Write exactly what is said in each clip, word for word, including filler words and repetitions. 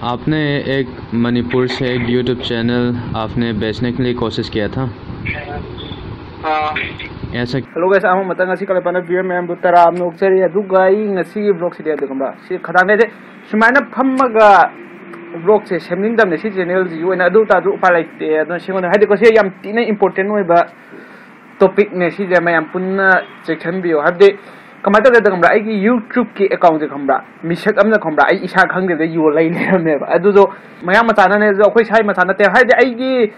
आपने एक मणिपुर से एक YouTube चैनल आपने बेचने के लिए कोशिश किया था। हाँ। ऐसा Hello guys, ꯑꯍꯥꯟꯕ ꯃꯇꯝ ꯉꯁꯤ ꯀꯂꯦꯄꯥꯅ viewer ꯃꯌꯥꯝꯕꯨ ꯇꯔꯥꯝꯅ ꯑꯣꯛꯆꯔꯤ꯫ ꯑꯗꯨꯒ ꯑꯩ ꯉꯁꯤꯒꯤ vlogꯁꯤꯗꯤ ꯑꯗꯨꯒꯨꯝꯕ ꯁꯤ ꯈꯗꯥꯡꯗꯩꯗꯤ ꯁꯨꯃꯥꯏꯅ ꯐꯝꯃꯒ vlogꯁꯦ ꯁꯦꯝꯅꯤꯡꯗꯕꯅꯦ ꯁꯤ channelꯁꯤ ꯑꯣꯏꯅ꯫ ꯑꯗꯨ ꯇꯥꯔꯁꯨ ꯎꯄꯥꯏ ꯂꯩꯇꯦ꯫ ꯑꯗꯨꯅ ꯁꯤꯉꯣꯟꯗ ꯍꯥꯏꯗꯤꯀꯣ, ꯁꯤ ꯌꯥꯝ ꯊꯤꯅ important ꯑꯣꯏꯕ topicꯅꯦ ꯁꯤꯁꯦ꯫ ꯃꯌꯥꯝ ꯄꯨꯟꯅ ꯆꯦꯛꯁꯤꯟꯕꯤꯌꯨ꯫ ꯍꯥꯏꯕꯗꯤ ꯀꯃꯥꯏꯅ ꯇꯧꯒꯦꯗ ꯈꯪꯕ꯭ꯔꯥ, ꯑꯩꯒꯤ YouTubeꯀꯤ accountꯁꯦ ꯈꯪꯕ꯭ꯔꯥ, ꯃꯤꯁꯛ ꯑꯃꯅ ꯈꯪꯕ꯭ꯔꯥ, ꯑꯩ ꯏꯁꯥ ꯈꯪꯗꯕꯤꯗ ꯌꯣꯜ ꯂꯩ ꯂꯩꯔꯝꯃꯦꯕ꯫ ꯑꯗꯨꯗꯣ ꯃꯌꯥꯡ ꯃꯆꯥꯅꯅꯦ, ꯑꯗꯨꯗꯣ ꯑꯩꯈꯣꯏ ꯁ꯭ꯋꯥꯏ ꯃꯆꯥ ꯅꯠꯇꯦ꯫ ꯍꯥꯏꯗꯤ ꯑꯩꯒꯤ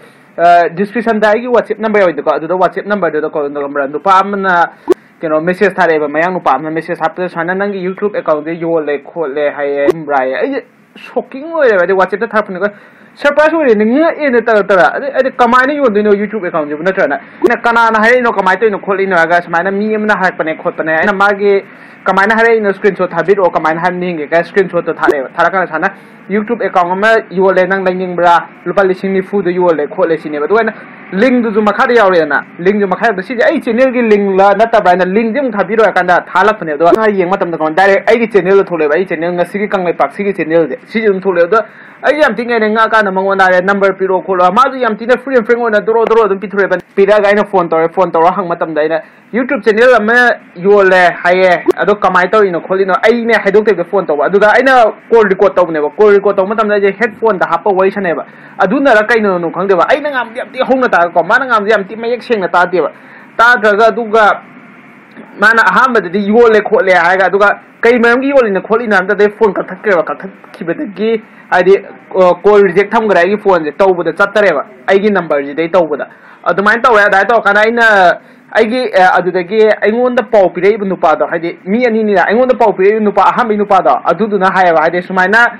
descriptionꯗ ꯑꯩꯒꯤ WhatsApp number ꯌꯥꯎꯋꯤꯗꯀꯣ, ꯑꯗꯨꯗ WhatsApp numberꯗꯨꯗ ꯀꯣꯜ ꯈꯪꯕ꯭ꯔꯥ, ꯅꯨꯄꯥ ꯑꯃꯅ ꯀꯩꯅꯣ message ꯊꯥꯔꯛꯑꯦꯕ, ꯃꯌꯥꯡ ꯅꯨꯄꯥ ꯑꯃꯅ message ꯊꯥꯔꯛꯄꯗ ꯁꯨꯃꯥꯏꯅ ꯅꯪꯒꯤ YouTube accountꯁꯦ ꯌꯣꯜꯂꯦ ꯈꯣꯠꯂꯦ ꯍꯥꯏꯌꯦ ꯈꯪꯕ꯭ꯔꯥ ꯍꯥꯏꯌꯦ꯫ ꯑꯩꯁꯦ shocking ꯑꯣꯏꯔꯦꯕ꯫ ꯑꯩꯗꯤ WhatsAppꯇ ꯊꯥꯔꯛꯄꯅꯤꯀꯣ, surprise ꯑꯣꯏꯔꯦꯅꯦ, ꯉꯛꯑꯦꯅꯦ ꯇꯔꯥ ꯇꯔꯥ꯫ ꯑꯗꯩ ꯑꯩꯗꯤ ꯀꯃꯥꯏꯅ ꯌꯣꯟꯗꯣꯏꯅꯣ YouTube accountꯁꯤꯕꯨ ꯅꯠꯇ꯭ꯔꯅ? ꯑꯩꯅ ꯀꯅꯥꯅ ꯍꯥꯏꯔꯛꯏꯅꯣ, ꯀꯃꯥꯏꯅ ꯇꯧꯔꯤꯅꯣ ꯈꯣꯠꯂꯤꯅꯣ ꯍꯥꯏꯔꯒ ꯁꯨꯃꯥꯏꯅ ꯃꯤ ꯑꯃꯅ ꯍꯥꯏꯔꯛꯄꯅꯦ ꯈꯣꯠꯄꯅꯦ꯫ ꯑꯩꯅ ꯃꯥꯒꯤ ꯀꯃꯥꯏꯅ ꯍꯥꯏꯔꯛꯏꯅꯣ, screenshot ꯊꯥꯕꯤꯔꯛꯑꯣ, ꯀꯃꯥꯏꯅ ꯍꯥꯏꯕꯅꯣ ꯌꯦꯡꯒꯦ ꯀꯥꯏꯅ screenshotꯇꯣ ꯊꯥꯔꯛꯑꯦꯕ꯫ ꯊꯥꯔꯛꯀꯥꯟꯗ ꯁꯨꯃꯥꯏꯅ YouTube account ꯑꯃ ꯌꯣꯜꯂꯦ, ꯅꯪ ꯂꯩꯅꯤꯡꯕ꯭ꯔꯥ, ꯂꯨꯄꯥ ꯂꯤꯁꯤꯡ ꯅꯤꯐꯨꯗ ꯌꯣꯜꯂꯦ ꯈꯣꯠꯂꯦ ꯁꯤꯅꯦꯕ꯫ ꯑꯗꯨꯒ ꯑꯩꯅ linkꯗꯨꯁꯨ ꯃꯈꯥꯗ ꯌꯥꯎꯔꯦꯗꯅ, linkꯗꯨ ꯃꯈꯥ ꯌꯥꯎꯕꯗ ꯁꯤꯁꯦ ꯑꯩ channelꯒꯤ linkꯂ ꯅꯠꯇꯕ꯭ꯔꯥ ꯍꯥꯏꯅ linkꯗꯤ ꯑꯃꯨꯛ ꯊꯥꯕꯤꯔꯣ ꯍꯥꯏꯔꯀꯥꯟꯗ ꯊꯥꯍꯜꯂꯛꯄꯅꯦ꯫ ꯑꯗꯣ ꯉꯥ ꯌꯦꯡꯕ ꯃꯇꯝꯗ ꯀꯃꯥꯏꯅ direct ꯑꯩꯒꯤ channelꯗ ꯊꯣꯛꯂꯛꯑꯦꯕ, ꯑꯩ channel ꯉꯁꯤꯒꯤ ꯀꯪꯂꯩꯄꯥꯛꯁꯤꯒꯤ channelꯁꯦ ꯁꯤꯁꯦ ꯑꯗꯨꯝ ꯊꯣꯛꯂꯛꯑꯦ꯫ ꯑꯗꯣ ꯑꯩ ꯌꯥꯝ ꯊꯤ ꯉꯛꯑꯦ, ꯉꯛꯑꯀꯥꯟꯗ ꯃꯉꯣꯟꯗ ꯍꯥꯏꯔꯦ number ꯄꯤꯔꯛꯑꯣ ꯈꯣꯠꯂꯣ, ꯃꯥꯁꯨ ꯌꯥꯝ ꯊꯤꯅ free and frank ꯑꯣꯏꯅ ꯗꯣꯔꯣ ꯗꯣꯔꯣ ꯑꯗꯨꯝ ꯄꯤꯊꯣꯔꯛꯑꯦꯕ꯫ ꯄꯤꯔꯛꯑꯒ ꯑꯩꯅ phone ꯇꯧꯔꯦ, phone ꯇꯧꯔ ꯍꯪꯕ ꯃꯇꯝꯗ ꯑꯩꯅ YouTube channel ꯑꯃ ꯌꯣꯜꯂꯦ ꯍꯥꯏꯌꯦ, ꯑꯗꯣ ꯀꯃꯥꯏꯅ ꯇꯧꯔꯤꯅꯣ ꯈꯣꯠꯂꯤꯅꯣ, ꯑꯩꯅꯦ ꯍꯥꯏꯗꯣꯛꯇꯕꯤꯗ phone ꯇꯧꯕ꯫ ꯑꯗꯨꯗ ꯑꯩꯅ call record ꯇꯧꯕꯅꯦꯕ, call record ꯇꯧꯕ ꯃꯇꯝꯗ ꯑꯩꯁꯦ headphoneꯗ ꯍꯥꯞꯄ ꯋꯥꯔꯤ ꯁꯥꯟꯅꯩꯕ꯫ ꯑꯗꯨꯅꯔ ꯀꯩꯅꯣꯅꯣ ꯈꯪꯗꯦꯕ, ꯑꯩꯅ ꯉꯥꯡꯕꯗꯤ ꯌꯥꯝ ꯊꯤ ꯍꯧꯅ ꯇꯥꯔꯒꯀꯣ, ꯃꯥꯅ ꯉꯥꯡꯕꯗꯤ ꯌꯥꯝ ꯊꯤ ꯃꯌꯦꯛ ꯁꯦꯡꯅ ꯇꯥꯗꯦꯕ꯫ ꯇꯥꯗ꯭ꯔꯒ ꯑꯗꯨꯒ ꯃꯥꯅ ꯑꯍꯥꯟꯕꯗꯗꯤ ꯌꯣꯜꯂꯦ ꯈꯣꯠꯂꯦ ꯍꯥꯏꯔꯒ, ꯑꯗꯨꯒ ꯀꯩ ꯃꯔꯝꯒꯤ ꯌꯣꯜꯂꯤꯅꯣ ꯈꯣꯠꯂꯤꯅꯣ ꯍꯥꯏꯕꯗ ꯑꯩ phone ꯀꯛꯊꯠꯈ꯭ꯔꯦꯕ꯫ ꯀꯛꯊꯠꯈꯤꯕꯗꯒꯤ ꯍꯥꯏꯗꯤ call reject ꯊꯝꯈ꯭ꯔꯦ, ꯑꯩꯒꯤ phoneꯁꯦ ꯇꯧꯕꯗ ꯆꯠꯇꯔꯦꯕ, ꯑꯩꯒꯤ numberꯁꯤꯗꯩ ꯇꯧꯕꯗ꯫ ꯑꯗꯨꯃꯥꯏꯅ ꯇꯧꯔꯦ꯫ ꯑꯗꯨꯃꯥꯏꯅ ꯇꯧꯔꯀꯥꯟꯗ ꯑꯩꯅ ꯑꯩꯒꯤ ꯑ, ꯑꯗꯨꯗꯒꯤ ꯑꯩꯉꯣꯟꯗ ꯄꯥꯎ ꯄꯤꯔꯛꯏꯕ ꯅꯨꯄꯥꯗꯣ, ꯍꯥꯏꯗꯤ ꯃꯤ ꯑꯅꯤꯅꯤꯅ, ꯑꯩꯉꯣꯟꯗ ꯄꯥꯎ ꯄꯤꯔꯛꯏꯕ ꯅꯨꯄꯥ, ꯑꯍꯥꯟꯕꯒꯤ ꯅꯨꯄꯥꯗꯣ, ꯑꯗꯨꯗꯨꯅ ꯍꯥꯏꯌꯦꯕ, ꯍꯥꯏꯗꯤ ꯁꯨꯃꯥꯏꯅ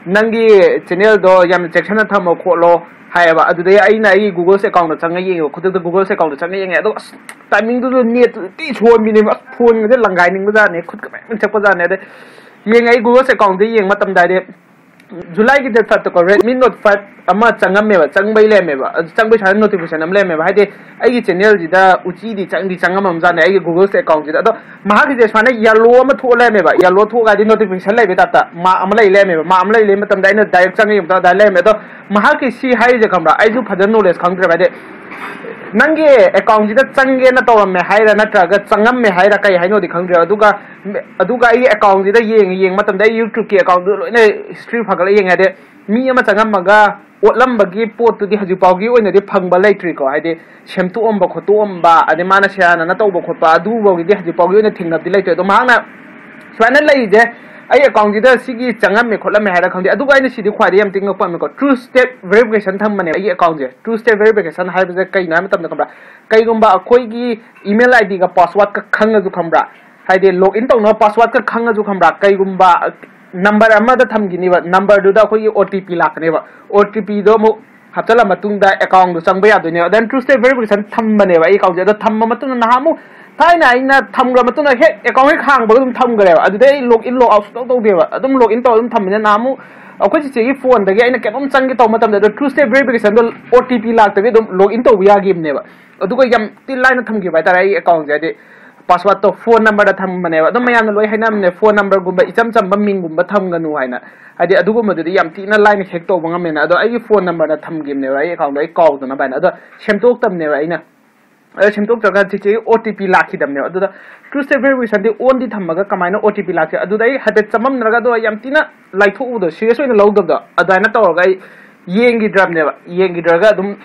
ꯅꯪꯒꯤ channelꯗꯣ ꯌꯥꯝꯅ ꯆꯦꯛꯁꯤꯟꯅ ꯊꯝꯃꯣ ꯈꯣꯠꯂꯣ ꯍꯥꯏꯌꯦꯕ꯫ ꯑꯗꯨꯗꯩ ꯑꯩꯅ ꯑꯩꯒꯤ Googleꯁꯦ accountꯇ ꯆꯪꯉ ꯌꯦꯡꯉꯦꯕ, ꯈꯨꯗꯛꯇ Googleꯁꯦ accountꯇ ꯆꯪꯉ ꯌꯦꯡꯉꯦ꯫ ꯑꯗꯣ ꯑꯁ, timingꯗꯨꯁꯨ netꯇꯨ ꯊꯤ ꯁꯣꯟꯕꯤꯅꯦꯕ꯫ ꯑꯁ, phoneꯒꯁꯦ ꯂꯪꯒꯥꯏꯅꯤꯡꯕꯖꯥꯠꯅꯦ, ꯈꯨꯠꯀ ꯃꯌꯥꯝ ꯆꯠꯄꯖꯥꯠꯅꯦ꯫ ꯑꯗꯩ ꯌꯦꯡꯉꯦ, ꯑꯩ Googleꯁꯦ accountꯇ ꯌꯦꯡꯕ ꯃꯇꯝꯗ ꯍꯥꯏꯗꯤ ꯖꯨꯂꯥꯏꯒꯤ ꯗꯦꯠ ꯐꯥꯏꯚꯇꯀꯣ ꯔꯦꯗꯃꯤ ꯅꯣꯠ ꯐꯥꯏꯚ ꯑꯃ ꯆꯪꯉꯝꯃꯦꯕ, ꯆꯪꯕꯩ ꯂꯩꯔꯝꯃꯦꯕ꯫ ꯑꯗꯨ ꯆꯪꯕꯩ ꯁꯨꯃꯥꯏꯅ ꯅꯣꯇꯤꯐꯤꯀꯦꯁꯟ ꯑꯃ ꯂꯩꯔꯝꯃꯦꯕ, ꯍꯥꯏꯗꯤ ꯑꯩꯒꯤ ꯆꯦꯅꯦꯜꯁꯤꯗ ꯎꯆꯤꯗꯤ ꯆꯪꯗꯤ ꯆꯪꯉꯝꯃꯝꯖꯥꯠꯅꯦ ꯑꯩꯒꯤ ꯒꯨꯒꯜ ꯑꯦꯀꯥꯎꯟꯁꯤꯗ꯫ ꯑꯗꯣ ꯃꯍꯥꯛꯀꯤꯁꯦ ꯁꯨꯃꯥꯏꯅ ꯌꯦꯜꯂꯣ ꯑꯃ ꯊꯣꯛꯑ ꯂꯩꯔꯝꯃꯦꯕ, ꯌꯦꯜꯂꯣ ꯊꯣꯛꯑꯒ ꯍꯥꯏꯗꯤ ꯅꯣꯇꯤꯐꯤꯀꯦꯁꯟ ꯂꯩꯕꯩ ꯇꯥꯏꯞꯇ ꯃꯥ ꯑꯃ ꯂꯩ ꯂꯩꯔꯝꯃꯦꯕ꯫ ꯃꯥ ꯑꯃ ꯂꯩ ꯂꯩ ꯃꯇꯝꯗ ꯑꯩꯅ ꯗꯥꯏꯔꯦꯛ ꯆꯪꯉ ꯌꯦꯡꯕꯗ ꯑꯗꯥꯏ ꯂꯩꯔꯝꯃꯦ꯫ ꯑꯗꯣ ꯃꯍꯥꯛꯀꯤ ꯁꯤ ꯍꯥꯏꯔꯤꯁꯦ ꯈꯪꯕ꯭ꯔꯥ, ꯑꯩꯁꯨ ꯐꯖꯅ ꯅꯣꯂꯦꯖ ꯈꯪꯗ꯭ꯔꯦꯕ꯫ ꯍꯥꯏꯗꯤ ꯅꯪꯒꯤ ꯑꯦꯀꯥꯎꯟꯁꯤꯗ ꯆꯪꯒꯦꯅ ꯇꯧꯔꯝꯃꯦ ꯍꯥꯏꯔ ꯅꯠꯇ꯭ꯔꯒ ꯆꯪꯉꯝꯃꯦ ꯍꯥꯏꯔ ꯀꯩ ꯍꯥꯏꯅꯣꯗꯤ ꯈꯪꯗ꯭ꯔꯦ꯫ ꯑꯗꯨꯒ ꯑꯗꯨꯒ ꯑꯩꯒꯤ ꯑꯦꯀꯥꯎꯟꯁꯤꯗ ꯌꯦꯡꯉ ꯌꯦꯡꯕ ꯃꯇꯝꯗ ꯑꯩ ꯌꯨꯇ꯭ꯌꯨꯕꯀꯤ ꯑꯦꯀꯥꯎꯟꯗꯨ ꯂꯣꯏꯅ ꯍꯤꯁꯇ꯭ꯔꯤ ꯐꯒꯠꯂ ꯌꯦꯡꯉꯦ꯫ ꯍꯥꯏꯗꯤ ꯃꯤ ꯑꯃ ꯆꯪꯉꯝꯃꯒ ꯑꯣꯠꯂꯝꯕꯒꯤ ꯄꯣꯠꯇꯨꯗꯤ ꯍꯧꯖꯤꯛ ꯐꯥꯎꯒꯤ ꯑꯣꯏꯅꯗꯤ ꯐꯪꯕ ꯂꯩꯇ꯭ꯔꯤꯀꯣ꯫ ꯍꯥꯏꯗꯤ ꯁꯦꯝꯗꯣꯛꯑꯝꯕ ꯈꯣꯠꯇꯣꯛꯑꯝꯕ ꯑꯗꯩ ꯃꯥꯅ ꯁꯦꯔꯥꯟꯅꯅ ꯇꯧꯕ ꯈꯣꯠꯄ ꯑꯗꯨꯐꯥꯎꯒꯤꯗꯤ ꯍꯧꯖꯤꯛ ꯐꯥꯎꯒꯤ ꯑꯣꯏꯅ ꯊꯦꯡꯅꯕꯗꯤ ꯂꯩꯇ꯭ꯔꯦ꯫ ꯑꯗꯣ ꯃꯍꯥꯛꯅ ꯁꯨꯃꯥꯏꯅ ꯂꯩꯔꯤꯁꯦ, ꯑꯩ ꯑꯦꯀꯥꯎꯟꯁꯤꯗ ꯁꯤꯒꯤ ꯆꯪꯉꯝꯃꯦ ꯈꯣꯠꯂꯝꯃꯦ ꯍꯥꯏꯔ ꯈꯪꯗꯦ꯫ ꯑꯗꯨꯒ ꯑꯩꯅ ꯁꯤꯗꯤ ꯈ꯭ꯋꯥꯏꯗꯒꯤ ꯌꯥꯝ ꯊꯤ ꯉꯛꯄ ꯑꯃꯅꯤꯀꯣ, ꯇ꯭ꯔꯨ ꯁ꯭ꯇꯦꯞ ꯚꯦꯔꯤꯐꯤꯀꯦꯁꯟ ꯊꯝꯕꯅꯦ ꯑꯩꯒꯤ ꯑꯦꯀꯥꯎꯟꯁꯦ꯫ ꯇ꯭ꯔꯨ ꯁ꯭ꯇꯦꯞ ꯚꯦꯔꯤꯐꯤꯀꯦꯁꯟ ꯍꯥꯏꯕꯁꯦ ꯀꯩꯅꯣ ꯍꯥꯏꯕ ꯃꯇꯝꯗ ꯈꯪꯕ꯭ꯔꯥ, ꯀꯩꯒꯨꯝꯕ ꯑꯩꯈꯣꯏꯒꯤ ꯏꯃꯦꯜ ꯑꯥꯏ ꯗꯤꯒ ꯄꯥꯁꯋꯥꯔꯗꯀ ꯈꯪꯉꯁꯨ ꯈꯪꯕ꯭ꯔꯥ, ꯍꯥꯏꯗꯤ ꯂꯣꯒ ꯏꯟ ꯇꯧꯅꯕ ꯄꯥꯁꯋꯥꯔꯗꯀ ꯈꯪꯉꯁꯨ ꯈꯪꯕ꯭ꯔꯥ, ꯀꯩꯒꯨꯝꯕ ꯅꯝꯕꯔ ꯑꯃꯗ ꯊꯝꯈꯤꯅꯤꯕ, ꯅꯝꯕꯔꯗꯨꯗ ꯑꯩꯈꯣꯏꯒꯤ ꯑꯣ ꯇꯤ ꯄꯤ ꯂꯥꯛꯀꯅꯦꯕ꯫ ꯑꯣ ꯇꯤ ꯄꯤꯗꯣ ꯑꯃꯨꯛ ꯍꯥꯞꯆꯤꯜꯂ ꯃꯇꯨꯡꯗ ꯑꯦꯀꯥꯎꯟꯗꯣ ꯆꯪꯕ ꯌꯥꯗꯣꯏꯅꯦꯕ꯫ ꯑꯗꯨꯅ ꯇ꯭ꯔꯨ ꯁ꯭ꯇꯦꯞ ꯚꯦꯔꯤꯐꯤꯀꯦꯁꯟ ꯊꯝꯕꯅꯦꯕ ꯑꯩ ꯑꯦꯀꯥꯎꯟꯁꯦ꯫ ꯑꯗꯣ ꯊꯝꯕ ꯃꯇꯨꯡꯗ ꯅꯍꯥꯟꯃꯨꯛ ꯊꯥꯏꯅ ꯑꯩꯅ ꯊꯝꯈ꯭ꯔ ꯃꯇꯨꯡꯗ ꯍꯦꯛ ꯑꯦꯀꯥꯎꯟ ꯍꯦꯛ ꯍꯥꯡꯕꯒ ꯑꯗꯨꯝ ꯊꯝꯈ꯭ꯔꯦꯕ꯫ ꯑꯗꯨꯗꯩ ꯑꯩ ꯂꯣꯒ ꯏꯟ ꯂꯣꯒ ꯑꯥꯎꯠ ꯁꯨꯡꯇꯧ ꯇꯧꯗꯦꯕ, ꯑꯗꯨꯝ ꯂꯣꯒ ꯏꯟ ꯇꯧꯔ ꯑꯗꯨꯝ ꯊꯝꯕꯅꯤꯅ ꯅꯍꯥꯟꯃꯨꯛ ꯑꯩꯈꯣꯏ ꯆꯤꯆꯦꯒꯤ ꯐꯣꯟꯗꯒꯤ ꯑꯩꯅ ꯀꯩꯅꯣꯝ ꯆꯪꯒꯦ ꯇꯧꯕ ꯃꯇꯝꯗ ꯑꯗꯣ true step ꯚꯦꯔꯤꯐꯤꯀꯦꯁꯟꯗꯣ O T P ꯂꯥꯛꯇꯕꯤ ꯑꯗꯨꯝ ꯂꯣꯒ ꯏꯟ ꯇꯧꯕ ꯌꯥꯈꯤꯕꯅꯦꯕ꯫ ꯑꯗꯨꯒ ꯌꯥꯝ ꯊꯤ ꯂꯥꯏꯅ ꯊꯝꯈꯤꯕ ꯍꯥꯏꯇꯥꯔꯦ ꯑꯩ ꯑꯦꯀꯥꯎꯟꯁꯦ꯫ ꯍꯥꯏꯗꯤ ꯄꯥꯁꯋꯥꯔꯗꯇꯣ ꯐꯣꯟ ꯅꯝꯕꯔꯗ ꯊꯝꯕꯅꯦꯕ꯫ ꯑꯗꯨꯝ ꯃꯌꯥꯝꯅ ꯂꯣꯏ ꯍꯥꯏꯅꯕꯅꯦ ꯐꯣꯟ ꯅꯝꯕꯔꯒꯨꯝꯕ ꯏꯆꯝ ꯆꯝꯕ ꯃꯤꯡꯒꯨꯝꯕ ꯊꯝꯒꯅꯨ ꯍꯥꯏꯅ꯫ ꯍꯥꯏꯗꯤ ꯑꯗꯨꯒꯨꯝꯕꯗꯨꯗꯤ ꯌꯥꯝ ꯊꯤꯅ ꯂꯥꯏꯅ ꯍꯦꯛ ꯇꯧꯕ ꯉꯝꯃꯦꯅ꯫ ꯑꯗꯣ ꯑꯩꯒꯤ ꯐꯣꯟ ꯅꯝꯕꯔꯅ ꯊꯝꯈꯤꯕꯅꯦꯕ ꯑꯩ ꯑꯦꯀꯥꯎꯟꯗꯣ ꯑꯩ ꯀꯥꯎꯗꯅꯕ ꯍꯥꯏꯅ꯫ ꯑꯗꯣ ꯁꯦꯝꯗꯣꯛꯇꯕꯅꯦꯕ ꯑꯩꯅ꯫ ꯑꯗꯣ ꯁꯦꯝꯗꯣꯛꯇ꯭ꯔꯒ ꯆꯤꯆꯦꯒꯤ ꯑꯣ ꯇꯤ ꯄꯤ ꯂꯥꯛꯈꯤꯗꯕꯅꯦꯕ꯫ ꯑꯗꯨꯗ ꯇ꯭ꯔꯨ ꯁ꯭ꯇꯦꯞ ꯚꯦꯔꯤꯐꯤꯀꯦꯁꯟꯗꯤ ꯑꯣꯟꯗꯤ ꯊꯝꯃꯒ ꯀꯃꯥꯏꯅ ꯑꯣ ꯇꯤ ꯄꯤ ꯂꯥꯛꯀꯦ? ꯑꯗꯨꯗ ꯑꯩ ꯍꯥꯏꯐꯦꯠ ꯆꯃꯝꯅꯔꯒ ꯑꯗꯣ ꯌꯥꯝ ꯊꯤꯅ ꯂꯥꯏꯊꯣꯛꯎꯕꯗꯣ, ꯁꯤꯔꯤꯌꯁ ꯑꯣꯏꯅ ꯂꯧꯗꯕꯗꯣ ꯑꯗꯨꯃꯥꯏꯅ ꯇꯧꯔꯒ ꯑꯩ ꯌꯦꯡꯈꯤꯗ꯭ꯔꯕꯅꯦꯕ꯫ ꯌꯦꯡꯈꯤꯗ꯭ꯔꯒ ꯑꯗꯨꯝ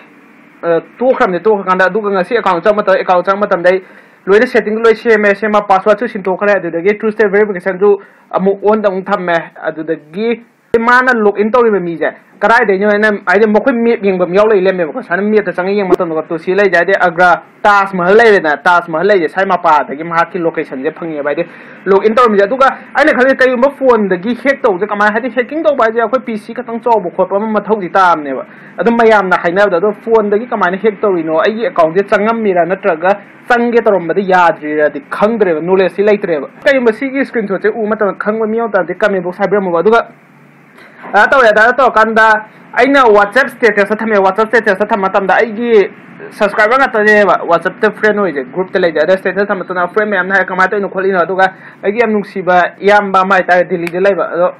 ꯑ, ꯇꯣꯛꯈ꯭ꯔꯕꯅꯦ꯫ ꯇꯣꯛꯈ꯭ꯔꯀꯥꯟꯗ ꯑꯗꯨꯒ ꯉꯁꯤ ꯑꯦꯀꯥꯎꯟ ꯆꯪꯕ ꯃꯇꯝꯗ, ꯑꯦꯀꯥꯎꯟ ꯆꯪꯕ ꯃꯇꯝꯗ ꯑꯩ ꯂꯣꯏꯅ ꯁꯦꯠꯇꯤꯡ ꯂꯣꯏ ꯁꯦꯝꯃꯦ, ꯁꯦꯝꯃ ꯄꯥꯁꯋꯥꯔꯗꯁꯨ ꯁꯤꯟꯗꯣꯛꯈ꯭ꯔꯦ, ꯑꯗꯨꯗꯒꯤ ꯇ꯭ꯔꯨ ꯁ꯭ꯇꯦꯞ ꯚꯦꯔꯤꯐꯤꯀꯦꯁꯟꯁꯨ ꯑꯃꯨꯛ ꯑꯣꯟꯗ ꯑꯃꯨꯛ ꯊꯝꯃꯦ꯫ ꯑꯗꯨꯗꯒꯤ ꯃꯥꯅ ꯂꯣꯒ ꯏꯟ ꯇꯧꯔꯤꯕ ꯃꯤꯁꯦ ꯀꯗꯥꯏꯗꯩꯅꯣ ꯍꯥꯏꯅ, ꯍꯥꯏꯗꯤ ꯃꯈꯣꯏ ꯃꯦꯞ ꯌꯦꯡꯕ ꯑꯃ ꯌꯥꯎ ꯂꯩ ꯂꯩꯔꯝꯃꯦꯕꯀꯣ꯫ ꯁꯨꯃꯥꯏꯅ ꯃꯦꯞꯇ ꯆꯪꯉ ꯌꯦꯡꯕ ꯃꯇꯝꯗ ꯇꯨ ꯁꯤ ꯂꯩꯁꯦ, ꯍꯥꯏꯗꯤ ꯑꯒ꯭ꯔꯥ ꯇꯥꯖ ꯃꯍꯜ ꯂꯩꯔꯦꯅ, ꯇꯥꯖ ꯃꯍꯜ ꯂꯩꯁꯦ ꯁ꯭ꯋꯥꯏ ꯃꯄꯥꯗꯒꯤ ꯃꯍꯥꯛꯀꯤ ꯂꯣꯀꯦꯁꯟꯁꯦ ꯐꯪꯉꯦꯕ꯫ ꯍꯥꯏꯗꯤ ꯂꯣꯒ ꯏꯟ ꯇꯧꯔꯝꯃꯤꯁꯦ꯫ ꯑꯗꯨꯒ ꯑꯩꯅ ꯈꯜꯂꯤ ꯀꯩꯒꯨꯝꯕ ꯐꯣꯟꯗꯒꯤ ꯍꯦꯛ ꯇꯧꯕꯁꯦ ꯀꯃꯥꯏꯅ, ꯍꯥꯏꯗꯤ ꯍꯦꯛꯀꯤꯡ ꯇꯧꯕ ꯍꯥꯏꯁꯦ ꯑꯩꯈꯣꯏ ꯄꯤ ꯁꯤ ꯈꯛꯇꯪ ꯆꯥꯎꯕ ꯈꯣꯠꯄ ꯑꯃ ꯃꯊꯧꯗꯤ ꯇꯥꯕꯅꯦꯕ꯫ ꯑꯗꯨꯝ ꯃꯌꯥꯝꯅ ꯍꯥꯏꯅꯕꯗꯣ, ꯑꯗꯣ ꯐꯣꯟꯗꯒꯤ ꯀꯃꯥꯏꯅ ꯍꯦꯛ ꯇꯧꯔꯤꯅꯣ, ꯑꯩꯒꯤ ꯑꯦꯀꯥꯎꯟꯁꯦ ꯆꯪꯉꯝꯃꯤꯔꯥ ꯅꯠꯇ꯭ꯔꯒ ꯆꯪꯒꯦ ꯇꯧꯔꯝꯕꯗꯤ ꯌꯥꯗ꯭ꯔꯤꯔꯗꯤ ꯈꯪꯗ꯭ꯔꯦꯕ, ꯅꯣꯂꯦꯖꯁꯤ ꯂꯩꯇ꯭ꯔꯦꯕ꯫ ꯀꯩꯒꯨꯝꯕ ꯁꯤꯒꯤ ꯁ꯭ꯀ꯭ꯔꯤꯟ ꯁꯣꯠꯁꯦ ꯎꯕ ꯃꯇꯝꯗ ꯈꯪꯕ ꯃꯤ ꯑꯃ ꯇꯥꯔꯗꯤ ꯀꯃꯦꯟ ꯕꯣꯛꯁ ꯍꯥꯏꯕꯤꯔꯝꯃꯣꯕ꯫ ꯑꯗꯨꯒ ꯑꯗ ꯇꯧꯔꯦ, ꯑꯗ ꯇꯧꯔꯀꯥꯟꯗ ꯑꯩꯅ WhatsApp status ꯊꯝꯃꯦ꯫ WhatsApp status ꯊꯝꯕ ꯃꯇꯝꯗ ꯑꯩꯒꯤ subscriber ꯉꯥꯛꯇꯅꯦꯕ WhatsApp ꯇ friend ꯑꯣꯏꯁꯦ, group ꯇ ꯂꯩꯁꯦ꯫ ꯑꯗ status ꯊꯝꯕ ꯃꯇꯝꯗ friend ꯃꯌꯥꯝꯅ ꯍꯥꯏꯔꯦ, "ꯀꯃꯥꯏꯅ ꯇꯧꯔꯤꯅꯣ ꯈꯣꯠꯂꯤꯅꯣ?" ꯑꯗꯨꯒ ꯑꯩꯒꯤ ꯌꯥꯝ ꯅꯨꯡꯁꯤꯕ ꯏꯌꯥꯝꯕ ꯑꯃ ꯍꯥꯏꯇꯥꯔꯦ, ꯗꯤꯜꯂꯤꯗ ꯂꯩꯕ, ꯑꯗꯣ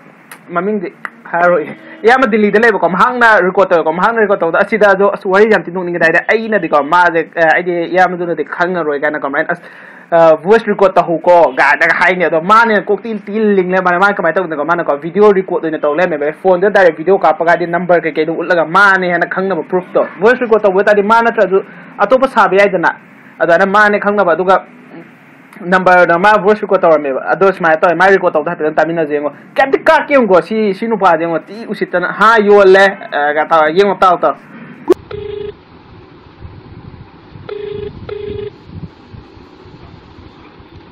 ꯃꯃꯤꯡꯗꯤ ꯍꯥꯏꯔꯣꯏ, ꯏꯌꯥꯝꯕ ꯗꯤꯜꯂꯤꯗ ꯂꯩꯕꯀꯣ, ꯃꯍꯥꯛꯅ record ꯇꯧꯋꯦꯀꯣ꯫ ꯃꯍꯥꯛꯅ record ꯇꯧꯕꯗ ꯑꯁꯤꯗ ꯑꯗꯣ, ꯑꯁ, ꯋꯥꯔꯤ ꯌꯥꯝ ꯊꯤ ꯅꯣꯛꯅꯤꯡꯉꯦꯗ ꯍꯥꯏꯗꯤ, ꯑꯩꯅꯗꯤꯀꯣ, ꯃꯥꯁꯦ, ꯑ, ꯑꯩꯗꯤ ꯏꯌꯥꯝꯕꯗꯨꯅꯗꯤ ꯈꯪꯉꯔꯣꯏ ꯀꯥꯏꯅ ꯀꯃꯥꯏꯅ, ꯑꯁ, ꯑ, voice record ꯇꯧꯍꯧꯀꯣ ꯀꯥꯏꯅꯒ ꯍꯥꯏꯅꯦ꯫ ꯑꯗꯣ ꯃꯥꯅ ꯀꯣꯛꯇꯤ ꯇꯤ ꯂꯤꯡꯂꯦ꯫ ꯃꯥꯅ, ꯃꯥꯅ ꯀꯃꯥꯏꯅ ꯇꯧꯗꯅꯣ, ꯃꯥꯅꯀꯣ video record ꯑꯣꯏꯅ ꯇꯧ ꯂꯩꯔꯝꯃꯦꯕ꯫ Phone ꯗ direct video ꯀꯥꯞꯄꯒ ꯍꯥꯏꯗꯤ number ꯀꯩꯀꯩꯗꯣ ꯎꯠꯂꯒ ꯃꯥꯅꯦ ꯍꯥꯏꯅ ꯈꯪꯅꯕ proof ꯇꯣ꯫ Voice record ꯇꯧꯕ ꯑꯣꯏ ꯇꯥꯔꯗꯤ ꯃꯥ ꯅꯠꯇ꯭ꯔꯁꯨ ꯑꯇꯣꯞꯄ ꯁꯥꯕ ꯌꯥꯏꯗꯅ꯫ ꯑꯗꯨꯃꯥꯏꯅ ꯃꯥꯅꯦ ꯈꯪꯅꯕ, ꯑꯗꯨꯒ number ꯗ ꯃꯥ voice record ꯇꯧꯔꯝꯃꯦꯕ꯫ ꯑꯗꯣ ꯁꯨꯃꯥꯏꯅ ꯇꯧꯋꯦ, ꯃꯥꯏ record ꯇꯧꯕꯗ ꯍꯥꯏꯐꯦꯠꯇꯪ ꯇꯥꯃꯤꯟꯅꯁꯦ ꯌꯦꯡꯉꯣ꯫ ꯀꯩꯝꯇ ꯀꯥꯛꯀꯦ ꯌꯦꯡꯉꯣ, ꯁꯤ, ꯁꯤ ꯅꯨꯄꯥꯁꯦ ꯌꯦꯡꯉꯣ, ꯇꯤ ꯎꯁꯤꯠꯇꯅ, ꯍꯥ, ꯌꯣꯜꯂꯦ, ꯑ, ꯀ ꯇꯧꯔ ꯌꯦꯡꯉꯣ, ꯇꯥꯎ, ꯇꯥꯎ꯫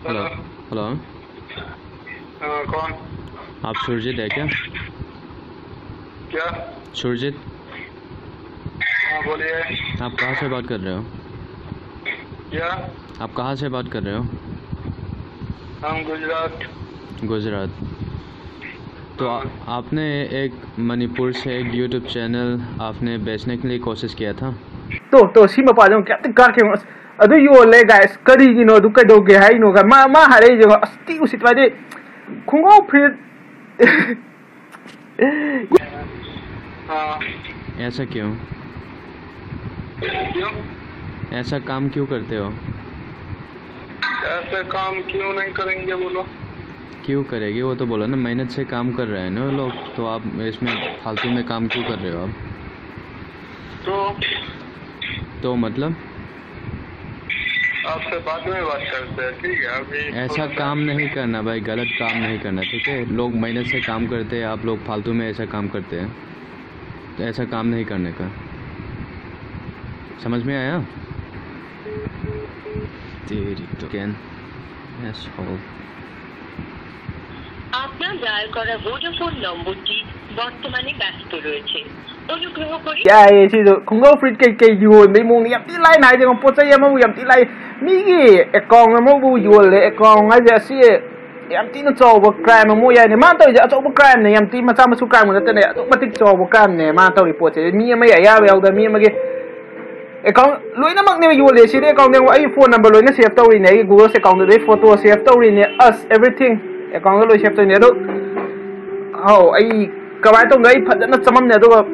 हेलो। हेलो। हाँ, कौन? आप सुरजीत है क्या? क्या? सुरजीत, हाँ, बोलिए। आप कहाँ से बात कर रहे हो? क्या? आप कहाँ से बात कर रहे हो? हम गुजरात। गुजरात। तो आ, आपने एक मणिपुर से एक YouTube चैनल आपने बेचने के लिए कोशिश किया था। ꯇꯣ ꯇꯣ ꯁꯤ ꯃꯄꯥꯁꯦ ꯑꯃꯨꯛ ꯀꯌꯥꯝꯇ ꯀꯥꯛꯀꯦ ꯌꯦꯡꯉꯣ꯫ ꯑꯁ, ꯑꯗꯨ ꯌꯣꯜꯂꯦ guys, ꯀꯔꯤꯒꯤꯅꯣ ꯑꯗꯨ, ꯀꯩꯗꯧꯒꯦ ꯍꯥꯏꯅꯣ ꯒꯥꯏ? ꯃꯥ, ꯃꯥ ꯍꯥꯏꯔꯛꯏꯁꯦ ꯌꯦꯡꯉꯣ꯫ ꯑꯁ, ꯇꯤ ꯎꯁꯤꯠꯇꯕ ꯍꯥꯏꯗꯤ, ꯈꯣꯡꯒ꯭ꯔꯥꯎ ꯐꯨꯔꯤꯠ꯫ हाँ। ऐसा क्यों? क्यों? ऐसा काम क्यों करते हो? ऐसा काम क्यों नहीं करेंगे, बोलो? क्यों करेगी, वो तो बोलो ना। मेहनत से काम कर रहे हैं ना लोग, तो आप इसमें फालतू में काम क्यों कर रहे हो आप? तो तो मतलब? आपसे बाद में बात करते हैं, ठीक है? अभी ऐसा काम नहीं करना भाई, गलत काम नहीं करना, ठीक है? लोग मेहनत से काम करते हैं, आप लोग फालतू में ऐसा काम करते हैं। तो ऐसा काम नहीं करने का, समझ में आया? तेरी तो कैन asshole। আপনার ডায়াল করা ভোডাফোন নম্বরটি বর্তমানে ব্যস্ত রয়েছে। অনুগ্রহ করে ꯌꯥꯏꯌꯦ ꯁꯤꯗꯣ꯫ ꯈꯣꯡꯒ꯭ꯔꯥꯎ ꯐꯨꯔꯤꯠ ꯀꯩꯀꯩ ꯌꯣꯟꯕꯩ ꯃꯑꯣꯡꯗ ꯌꯥꯝ ꯊꯤ ꯂꯥꯏꯅ ꯍꯥꯏꯗꯤ, ꯄꯣꯠ ꯆꯩ ꯑꯃꯕꯨ ꯌꯥꯝ ꯊꯤ ꯂꯥꯏ꯫ ꯃꯤꯒꯤ account ꯑꯃꯕꯨ ꯌꯣꯜꯂꯦ꯫ Account ꯍꯥꯏꯁꯦ ꯑꯁꯤ ꯌꯥꯝ ꯊꯤꯅ ꯆꯥꯎꯕ ꯀ꯭ꯔꯥꯏꯝ ꯑꯃ ꯑꯣꯏ ꯌꯥꯏꯅꯦ ꯃꯥꯅ ꯇꯧꯔꯤꯁꯦ꯫ ꯑꯆꯧꯕ ꯀ꯭ꯔꯥꯏꯝꯅꯦ, ꯌꯥꯝ ꯊꯤ ꯃꯆꯥ ꯃꯁꯨ ꯀ꯭ꯔꯥꯏꯝꯒ ꯅꯠꯇꯅꯦ, ꯑꯗꯨꯛ ꯃꯇꯤꯛ ꯆꯥꯎꯕ ꯀ꯭ꯔꯥꯏꯝꯅꯦ ꯃꯥꯅ ꯇꯧꯔꯤ ꯄꯣꯠꯁꯦ꯫ ꯃꯤ ꯑꯃꯒꯤ ꯑꯌꯥꯕ ꯌꯥꯎꯗ, ꯃꯤ ꯑꯃꯒꯤ ꯑꯦꯀꯥꯎꯟ ꯂꯣꯏꯅꯃꯛꯅꯦꯕ ꯌꯣꯜꯂꯦ꯫ ꯁꯤꯗꯤ ꯑꯦꯀꯥꯎꯟ ꯌꯦꯡꯉꯣ, ꯑꯩ ꯐꯣꯟ ꯅꯝꯕꯔ ꯂꯣꯏꯅ ꯁꯦꯞ ꯇꯧꯔꯤꯅꯦ, ꯑꯩꯒꯤ ꯒꯨꯒꯜꯁ ꯑꯦꯀꯥꯎꯟꯗꯨꯗ ꯑꯩ ꯐꯣꯇꯣ ꯁꯦꯞ ꯇꯧꯔꯤꯅꯦ, ꯑꯁ, ꯑꯦꯕ꯭ꯔꯤꯊꯤꯡ ꯑꯦꯀꯥꯎꯟꯗ ꯂꯣꯏ ꯁꯦꯞ ꯇꯧꯔꯤꯅꯦ꯫ ꯑꯗꯣ ꯍꯥꯎ, ꯑꯩ ꯀꯃꯥꯏꯅ ꯇꯧꯅꯣ, ꯑꯩ ꯐꯖꯅ ꯆꯃꯝꯅꯦ꯫ ꯑꯗꯨꯒ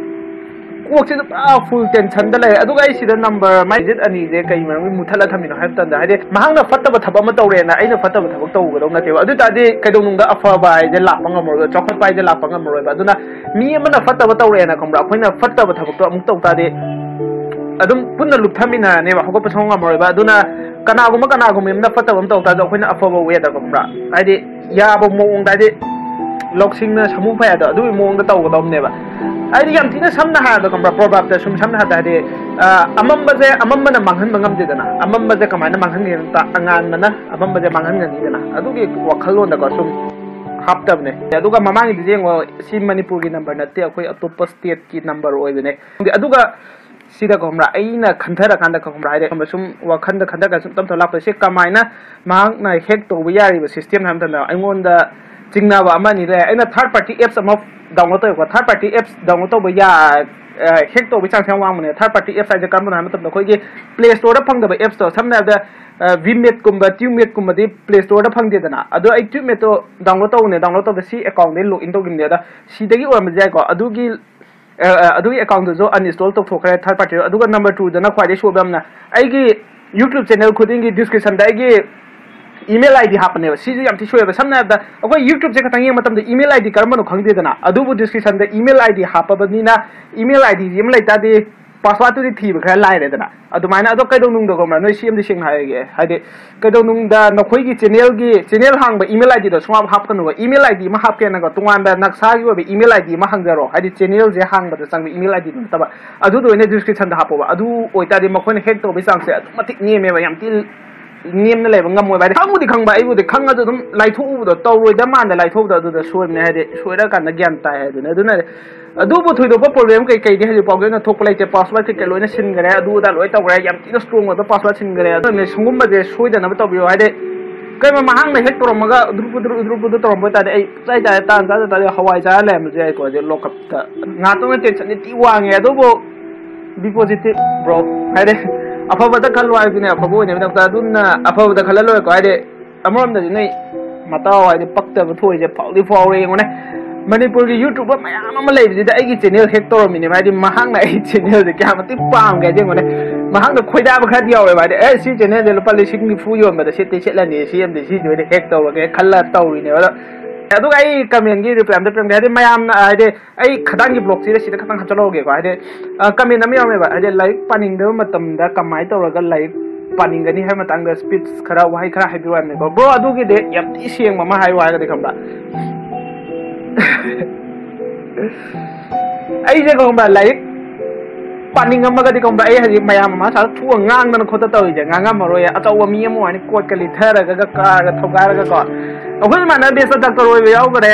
ꯀꯣꯛꯁꯤꯗ ꯄꯨꯔꯥ ꯐꯨꯜ ꯇꯦꯟꯁꯟꯗ ꯂꯩꯔꯦ꯫ ꯑꯗꯨꯒ ꯑꯩ ꯁꯤꯗ ꯅꯝꯕꯔ ꯃꯥꯏ ꯗꯤꯖꯤꯠ ꯑꯅꯤꯁꯦ ꯀꯩ ꯃꯔꯝꯒꯤ ꯃꯨꯠꯊꯠꯂ ꯊꯝꯃꯤꯅꯣ ꯍꯥꯏꯕ ꯃꯇꯝꯗ, ꯍꯥꯏꯗꯤ ꯃꯍꯥꯛꯅ ꯐꯠꯇꯕ ꯊꯕꯛ ꯑꯃ ꯇꯧꯔꯦꯅ ꯑꯩꯅ ꯐꯠꯇꯕ ꯊꯕꯛ ꯇꯧꯒꯗꯧ ꯅꯠꯇꯦꯕ꯫ ꯑꯗꯨ ꯑꯣꯏ ꯇꯥꯔꯗꯤ ꯀꯩꯗꯧꯅꯨꯡꯗ ꯑꯐꯕ ꯍꯥꯏꯁꯦ ꯂꯥꯛꯄ ꯉꯝꯃꯔꯣꯏꯕ, ꯆꯥꯎꯈꯠꯄ ꯍꯥꯏꯁꯦ ꯂꯥꯛꯄ ꯉꯝꯃꯔꯣꯏꯕ꯫ ꯑꯗꯨꯅ ꯃꯤ ꯑꯃꯅ ꯐꯠꯇꯕ ꯇꯧꯔꯦꯅ, ꯈꯪꯕ꯭ꯔꯥ, ꯑꯩꯈꯣꯏꯅ ꯐꯠꯇꯕ ꯊꯕꯛꯇꯣ ꯑꯃꯨꯛ ꯇꯧ ꯇꯥꯔꯗꯤ ꯑꯗꯨꯝ ꯄꯨꯟꯅ ꯂꯨꯞꯊꯃꯤꯟꯅꯔꯅꯦꯕ, ꯍꯧꯒꯠꯄ ꯁꯨꯡꯉꯝ ꯉꯝꯃꯔꯣꯏꯕ꯫ ꯑꯗꯨꯅ ꯀꯅꯥꯒꯨꯝꯕ ꯀꯅꯥꯒꯨꯝꯕ ꯑꯃꯅ ꯐꯠꯇꯕ ꯑꯃ ꯇꯧ ꯇꯥꯔꯁꯨ ꯑꯩꯈꯣꯏꯅ ꯑꯐꯕ ꯋꯦꯗ, ꯈꯪꯕ꯭ꯔꯥ, ꯍꯥꯏꯗꯤ ꯌꯥꯕ ꯃꯑꯣꯡꯗ, ꯍꯥꯏꯗꯤ ꯂꯧꯁꯤꯡꯅ ꯁꯃꯨ ꯐꯩ ꯍꯥꯏꯗꯣ ꯑꯗꯨꯒꯤ ꯃꯑꯣꯡꯗ ꯇꯧꯒꯗꯧꯕꯅꯦꯕ꯫ ꯍꯥꯏꯗꯤ ꯌꯥꯝ ꯊꯤꯅ ꯁꯝꯅ ꯍꯥꯏꯔꯕꯗ, ꯈꯪꯕ꯭ꯔꯥ, ꯄ꯭ꯔꯣꯚꯥꯞꯇ ꯁꯨꯝ ꯁꯝꯅ ꯍꯥꯏꯔꯕꯗ, ꯍꯥꯏꯗꯤ ꯑ, ꯑꯃꯝꯕꯁꯦ ꯑꯃꯝꯕꯅ ꯃꯥꯡꯍꯟꯕ ꯉꯝꯗꯦꯗꯅ꯫ ꯑꯃꯝꯕꯁꯦ ꯀꯃꯥꯏꯅ ꯃꯥꯡꯍꯟꯒꯦ ꯍꯥꯏꯕꯗ, ꯑꯉꯥꯟꯕꯅ ꯑꯃꯝꯕꯁꯦ ꯃꯥꯡꯍꯟꯒꯅꯤꯗꯅ꯫ ꯑꯗꯨꯒꯤ ꯋꯥꯈꯜꯂꯣꯟꯗꯀꯣ ꯁꯨꯝ ꯍꯥꯞꯇꯕꯅꯦ꯫ ꯑꯗꯨꯒ ꯃꯃꯥꯡꯒꯤꯗꯨꯁꯨ ꯌꯦꯡꯉꯣ, ꯁꯤ ꯃꯅꯤꯄꯨꯔꯒꯤ ꯅꯝꯕꯔ ꯅꯠꯇꯦ, ꯑꯩꯈꯣꯏ ꯑꯇꯣꯞꯄ ꯁ꯭ꯇꯦꯠꯀꯤ ꯅꯝꯕꯔ ꯑꯣꯏꯕꯅꯦ꯫ ꯑꯗꯨꯒ ꯁꯤꯗ, ꯈꯪꯕ꯭ꯔꯥ, ꯑꯩꯅ ꯈꯟꯊꯔꯀꯥꯟꯗ, ꯈꯪꯕ꯭ꯔꯥ, ꯍꯥꯏꯗꯤ ꯁꯨꯝ ꯋꯥꯈꯟꯗ ꯈꯟꯊꯔꯀꯥꯟꯗ ꯁꯨꯝ ꯇꯞ ꯇꯞ ꯂꯥꯛꯄꯁꯦ ꯀꯃꯥꯏꯅ ꯃꯍꯥꯛꯅ ꯍꯦꯛ ꯇꯧꯕ ꯌꯥꯔꯤꯕ ꯁꯤꯁꯇꯦꯝ ꯍꯥꯏꯕ ꯃꯇꯝꯗ ꯑꯩꯉꯣꯟꯗ ꯆꯤꯡꯅꯕ ꯑꯃ ꯑꯅꯤ ꯂꯩ꯫ ꯑꯩꯅ ꯊꯥꯔꯠ ꯄꯥꯔꯇꯤ ꯑꯦꯞꯁ ꯑꯃ ꯗꯥꯎꯟꯂꯣꯗ ꯇꯧꯋꯦꯀꯣ꯫ ꯊꯥꯔꯠ ꯄꯥꯔꯇꯤ ꯑꯦꯞꯁ ꯗꯥꯎꯟꯂꯣꯗ ꯇꯧꯕ ꯌꯥ ꯍꯦꯛ ꯇꯧꯕꯒꯤ ꯆꯥꯟꯁ ꯌꯥꯝ ꯋꯥꯡꯕꯅꯦ꯫ ꯊꯥꯔꯠ ꯄꯥꯔꯇꯤ ꯑꯦꯞꯁ ꯍꯥꯏꯁꯦ ꯀꯔꯝꯕꯅꯣ ꯍꯥꯏꯕ ꯃꯇꯝꯗ, ꯑꯩꯈꯣꯏꯒꯤ ꯄ꯭ꯂꯦ ꯁ꯭ꯇꯣꯔꯗ ꯐꯪꯗꯕ ꯑꯦꯞꯁꯇꯣ, ꯁꯝꯅ ꯍꯥꯏꯔꯕꯗ ꯚꯤꯃꯦꯠꯀꯨꯝꯕ, ꯇ꯭ꯌꯨꯕꯃꯦꯠꯀꯨꯝꯕꯗꯤ ꯄ꯭ꯂꯦ ꯁ꯭ꯇꯣꯔꯗ ꯐꯪꯗꯦꯗꯅ꯫ ꯑꯗꯣ ꯑꯩ ꯇ꯭ꯌꯨꯕꯃꯦꯠꯇꯣ ꯗꯥꯎꯟꯂꯣꯗ ꯇꯧꯕꯅꯦ, ꯗꯥꯎꯟꯂꯣꯗ ꯇꯧꯕꯗ ꯁꯤ ꯑꯦꯀꯥꯎꯟꯗꯒꯤ ꯂꯣꯒ ꯏꯟ ꯇꯧꯈꯤꯕꯅꯦ꯫ ꯑꯗ ꯁꯤꯗꯒꯤ ꯑꯣꯏꯔꯝꯕꯁꯨ ꯌꯥꯏꯀꯣ꯫ ꯑꯗꯨꯒꯤ ꯑ, ꯑ, ꯑꯗꯨꯒꯤ ꯑꯦꯀꯥꯎꯟꯗꯨꯁꯨ ꯑꯟꯏꯟꯁꯇꯣꯜ ꯇꯧꯊꯣꯛꯈ꯭ꯔꯦ, ꯊꯥꯔꯠ ꯄꯥꯔꯇꯤ꯫ ꯑꯗꯨꯒ ꯅꯝꯕꯔ ꯇꯨꯗꯅ ꯈ꯭ꯋꯥꯏꯗꯒꯤ ꯁꯣꯏꯕ ꯑꯃꯅ, ꯑꯩꯒꯤ ꯌꯨꯇ꯭ꯌꯨꯕ ꯆꯦꯅꯦꯜ ꯈꯨꯗꯤꯡꯒꯤ ꯗꯤꯁꯀ꯭ꯔꯤꯞꯁꯟꯗ ꯑꯩꯒꯤ ꯏꯃꯦꯜ ꯑꯥꯏ ꯗꯤ ꯍꯥꯞꯄꯅꯦꯕ꯫ ꯁꯤꯁꯨ ꯌꯥꯝ ꯊꯤ ꯁꯣꯏꯑꯕ꯫ ꯁꯝꯅ ꯍꯥꯏꯔꯕꯗ, ꯑꯩꯈꯣꯏ ꯌꯨꯇ꯭ꯌꯨꯕꯁꯦ ꯈꯛꯇꯪ ꯌꯦꯡꯕ ꯃꯇꯝꯗ ꯏꯃꯦꯜ ꯑꯥꯏ ꯗꯤ ꯀꯔꯝꯕꯅꯣ ꯈꯪꯗꯦꯗꯅ꯫ ꯑꯗꯨꯕꯨ ꯗꯤꯁꯀ꯭ꯔꯤꯞꯁꯟꯗ email I D ꯍꯥꯞꯄꯕꯅꯤꯅ, email I D ꯑꯃ ꯂꯩ ꯇꯥꯔꯗꯤ ꯄꯥꯁꯋꯥꯔꯗꯇꯨꯗꯤ ꯊꯤꯕ ꯈꯔ ꯂꯥꯏꯔꯦꯗꯅ꯫ ꯑꯗꯨꯃꯥꯏꯅ, ꯑꯗꯣ ꯀꯩꯗꯧꯅꯨꯡꯗ, ꯈꯪꯕ꯭ꯔꯥ, ꯅꯣꯏ ꯁꯤ ꯑꯃꯗꯤ ꯁꯦꯡꯅ ꯍꯥꯏꯔꯒꯦ, ꯍꯥꯏꯗꯤ ꯀꯩꯗꯧꯅꯨꯡꯗ ꯅꯈꯣꯏꯒꯤ ꯆꯦꯅꯦꯜꯒꯤ, ꯆꯦꯅꯦꯜ ꯍꯥꯡꯕ ꯏꯃꯦꯜ ꯑꯥꯏ ꯗꯤꯗꯣ ꯁꯨꯡꯍꯥꯞ ꯍꯥꯞꯀꯅꯨꯕ꯫ ꯏꯃꯦꯜ ꯑꯥꯏ ꯗꯤ ꯑꯃ ꯍꯥꯞꯀꯦꯅꯀꯣ, ꯇꯣꯉꯥꯟꯕ ꯅꯁꯥꯒꯤ ꯑꯣꯏꯕ ꯏꯃꯦꯜ ꯑꯥꯏ ꯗꯤ ꯑꯃ ꯍꯥꯡꯖꯔꯣ, ꯍꯥꯏꯗꯤ ꯆꯦꯅꯦꯜꯁꯦ ꯍꯥꯡꯕꯗ ꯆꯪꯕ ꯏꯃꯦꯜ ꯑꯥꯏ ꯗꯤꯗꯨ ꯅꯠꯇꯕ꯫ ꯑꯗꯨꯗꯣ ꯑꯣꯏꯅ ꯗꯤꯁꯀ꯭ꯔꯤꯞꯁꯟꯗ ꯍꯥꯞꯄꯣꯕ꯫ ꯑꯗꯨ ꯑꯣꯏꯇꯥꯔꯗꯤ ꯃꯈꯣꯏꯅ ꯍꯦꯛ ꯇꯧꯕꯒꯤ ꯆꯥꯡꯁꯦ ꯑꯗꯨꯛ ꯃꯇꯤꯛ ꯅꯦꯝꯃꯦꯕ, ꯌꯥꯝ ꯊꯤ ꯅꯦꯝꯅ ꯂꯩꯕ ꯉꯝꯃꯣꯏꯕ꯫ ꯍꯥꯏꯗꯤ ꯈꯪꯕꯨꯗꯤ ꯈꯪꯕ, ꯑꯩꯕꯨꯗꯤ ꯈꯪꯉꯁꯨ ꯑꯗꯨꯝ ꯂꯥꯏꯊꯣꯛꯎꯕꯗꯣ, ꯇꯧꯔꯣꯏꯗ ꯃꯥꯟꯗ ꯂꯥꯏꯊꯣꯛꯎꯕꯗꯣ, ꯑꯗꯨꯗ ꯁꯣꯏꯕꯅꯦ꯫ ꯍꯥꯏꯗꯤ ꯁꯣꯏꯔꯀꯥꯟꯗ ꯒ꯭ꯌꯥꯟ ꯇꯥꯏ ꯍꯥꯏꯗꯨꯅꯦ꯫ ꯑꯗꯨꯅ ꯑꯗꯨꯕꯨ ꯊꯣꯏꯗꯣꯛꯄ ꯄ꯭ꯔꯣꯕ꯭ꯂꯦꯝ ꯀꯩ ꯀꯩꯗꯤ ꯍꯧꯖꯤꯛ ꯐꯥꯎꯒꯤ ꯑꯣꯏꯅ ꯊꯣꯛꯄ ꯂꯩꯇꯦ꯫ ꯄꯥꯁꯋꯥꯔꯗ ꯀꯩꯀꯩ ꯂꯣꯏꯅ ꯁꯤꯟꯈ꯭ꯔꯦ, ꯑꯗꯨ ꯑꯗꯥ ꯂꯣꯏ ꯇꯧꯈ꯭ꯔꯦ, ꯌꯥꯝ ꯊꯤꯅ ꯁ꯭ꯇꯔꯣꯡ ꯑꯣꯏꯕ ꯄꯥꯁꯋꯥꯔꯗ ꯁꯤꯟꯈ꯭ꯔꯦ꯫ ꯑꯗꯨꯅ ꯁꯤꯒꯨꯝꯕꯁꯦ ꯁꯣꯏꯗꯅꯕ ꯇꯧꯕꯤꯌꯣ꯫ ꯍꯥꯏꯗꯤ ꯀꯩꯅꯣ, ꯃꯍꯥꯛꯅ ꯍꯦꯛ ꯇꯧꯔꯝꯃꯒ ꯎꯗ꯭ꯔꯨ ꯄꯨꯗ꯭ꯔꯨ ꯎꯗ꯭ꯔꯨ ꯄꯨꯗ꯭ꯔꯨ ꯇꯧꯔꯝꯕ ꯇꯥꯔꯗꯤ ꯑꯩ ꯆꯥꯏ ꯆꯥꯏ ꯇꯥꯟ ꯆꯥꯗ ꯇꯥꯔꯗꯤ ꯍꯋꯥꯏ ꯆꯥꯔ ꯂꯩꯔꯝꯕꯁꯨ ꯌꯥꯏꯀꯣ꯫ ꯑꯗꯩ ꯂꯣꯀꯞꯇ ꯉꯥꯛꯇꯪꯅ ꯇꯦꯟꯁꯟꯗꯤ ꯊꯤ ꯋꯥꯡꯉꯦ꯫ ꯑꯗꯨꯕꯨ be positive bro, ꯍꯥꯏꯗꯤ ꯑꯐꯕꯗ ꯈꯜꯂꯣ ꯍꯥꯏꯕꯗꯨꯅꯦ꯫ ꯑꯐꯕ ꯑꯣꯏꯅꯕꯒꯤꯗꯃꯛꯇ ꯑꯗꯨꯝꯅ ꯑꯐꯕꯗ ꯈꯜꯍꯜꯂꯣꯏꯀꯣ꯫ ꯍꯥꯏꯗꯤ ꯑꯃꯔꯣꯝꯗꯗꯤ ꯅꯣꯏ ꯃꯇꯥꯎ ꯍꯥꯏꯗꯤ ꯄꯛꯇꯕ ꯊꯣꯛꯏꯁꯦ ꯐꯥꯎꯗꯤ ꯐꯥꯎꯔꯦ꯫ ꯌꯦꯡꯉꯨꯅꯦ, ꯃꯅꯤꯄꯨꯔꯒꯤ YouTuber ꯃꯌꯥꯝ ꯑꯃ ꯂꯩꯕꯁꯤꯗ ꯑꯩꯒꯤ ꯆꯦꯅꯦꯜ ꯍꯦꯛ ꯇꯧꯔꯝꯃꯤꯅꯦ꯫ ꯍꯥꯏꯗꯤ ꯃꯍꯥꯛꯅ ꯑꯩ ꯆꯦꯅꯦꯜꯁꯦ ꯀꯌꯥ ꯃꯇꯤꯛ ꯄꯥꯝꯒꯦ ꯍꯥꯏꯗꯤ ꯌꯦꯡꯉꯨꯅꯦ, ꯃꯍꯥꯛꯅ ꯈꯣꯏꯗꯥꯕ ꯈꯔꯗꯤ ꯌꯥꯎꯋꯦꯕ꯫ ꯍꯥꯏꯗꯤ ꯑꯦ, ꯁꯤ ꯆꯦꯅꯦꯜꯁꯦ ꯂꯨꯄꯥ ꯂꯤꯁꯤꯡ ꯅꯤꯐꯨ ꯌꯣꯟꯕꯗ ꯁꯦꯠꯇꯤ ꯁꯦꯠꯂꯅꯤ, ꯁꯤ ꯑꯃꯗꯤ ꯁꯤꯁꯦ ꯑꯣꯏꯅ ꯍꯦꯛ ꯇꯧꯔꯒꯦ ꯈꯜꯂ ꯇꯧꯔꯤꯅꯦꯕ꯫ ꯑꯗꯣ ꯑꯗꯨꯒ ꯑꯩ ꯀꯃꯦꯟꯒꯤ ꯔꯤꯄ꯭ꯂꯥꯏ ꯑꯝꯇ ꯄꯤꯔꯝꯗꯦ꯫ ꯍꯥꯏꯗꯤ ꯃꯌꯥꯝꯅ ꯍꯥꯏꯗꯤ ꯑꯩ ꯈꯗꯥꯡꯒꯤ ꯕ꯭ꯂꯣꯛꯁꯤꯗ ꯁꯤꯗ ꯈꯇꯪ ꯍꯥꯞꯆꯜꯍꯧꯔꯒꯦꯀꯣ꯫ ꯍꯥꯏꯗꯤ ꯀꯃꯦꯟ ꯑꯃ ꯌꯥꯎꯔꯝꯃꯦꯕ, ꯍꯥꯏꯗꯤ ꯂꯥꯏꯔꯤꯛ ꯄꯥꯅꯤꯡꯗꯕ ꯃꯇꯝꯗ ꯀꯃꯥꯏꯅ ꯇꯧꯔꯒ ꯂꯥꯏꯔꯤꯛ ꯄꯥꯅꯤꯡꯒꯅꯤ ꯍꯥꯏꯕ ꯃꯇꯥꯡꯗ ꯁ꯭ꯄꯤꯠꯁ ꯈꯔ, ꯋꯥꯍꯩ ꯈꯔ ꯍꯥꯏꯕꯤꯌꯨ ꯍꯥꯏꯕꯅꯤꯀꯣ꯫ ꯕ꯭ꯔꯣ, ꯑꯗꯨꯒꯤꯗꯤ ꯌꯥꯝ ꯊꯤ ꯁꯦꯡꯕ ꯑꯃ ꯍꯥꯏꯌꯨ ꯍꯥꯏꯔꯒꯗꯤ ꯈꯪꯕ꯭ꯔꯥ, ꯑꯩꯁꯦ ꯈꯪꯕ꯭ꯔꯥ, ꯂꯥꯏꯔꯤꯛ ꯄꯥꯅꯤꯡꯉꯝꯃꯒꯗꯤ ꯈꯪꯕ꯭ꯔꯥ, ꯑꯩ ꯍꯧꯖꯤꯛ ꯃꯌꯥꯝ ꯃꯃꯥꯡ ꯁꯥꯗ ꯊꯣꯛꯑ ꯉꯥꯡꯗꯅ ꯈꯣꯠꯇ ꯇꯧꯔꯤꯁꯦ ꯉꯥꯡꯉꯝꯃꯔꯣꯏ꯫ ꯑꯆꯧꯕ ꯃꯤ ꯑꯃ ꯑꯣꯏꯔꯅꯤ, ꯀꯣꯠꯀ ꯂꯤꯠꯊꯔꯒ ꯀꯥꯔꯒ ꯊꯧꯒꯥꯏꯔꯒꯀꯣ꯫ ꯑꯩꯈꯣꯏ ꯏꯃꯥꯟꯅꯕ ꯕꯦꯁꯇ ꯗꯥꯛꯇꯔ ꯑꯣꯏꯕ ꯌꯥꯎꯈ꯭ꯔꯦ,